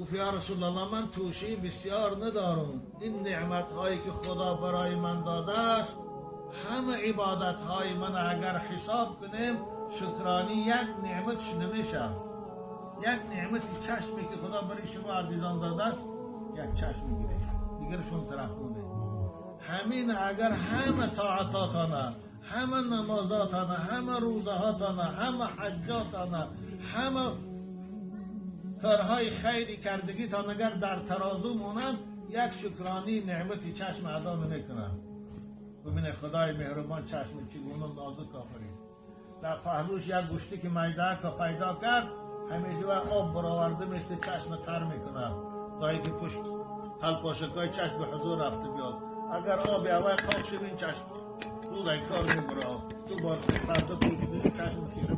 گفت یا رسول الله، من توشه بسیار ندارم. این نعمت هایی که خدا برای من داده است، همه عبادت های من اگر حساب کنیم، شکرانی یک نعمتش نمیشه. یک نعمت چشمی که خدا برای شما عزیزان داده است، یک چشم میگیره، دیگرشون طرف مونده. همین اگر همه طاعتاتانه، همه نمازاتانه، همه روزهاتانه، همه حجاتانه، همه کارهای خیری کردگی تا اگر در ترازو مونند، یک شکرانی نعمت چشم ادا نمیکنند. ببینه، خدای مهربان چشم چگونه نازک آفرید. در پهلوش یک گوشتی که میده که پیدا کرد، همیشه و آب برآورده مثل چشم تر میکنه تا اینکه پشت پاشکای چشم به حضور رفته بیاد. اگر آب اول پاک شد، این چشم زود این کار میبره. تو بار پرده پوشیده، چشم خیره.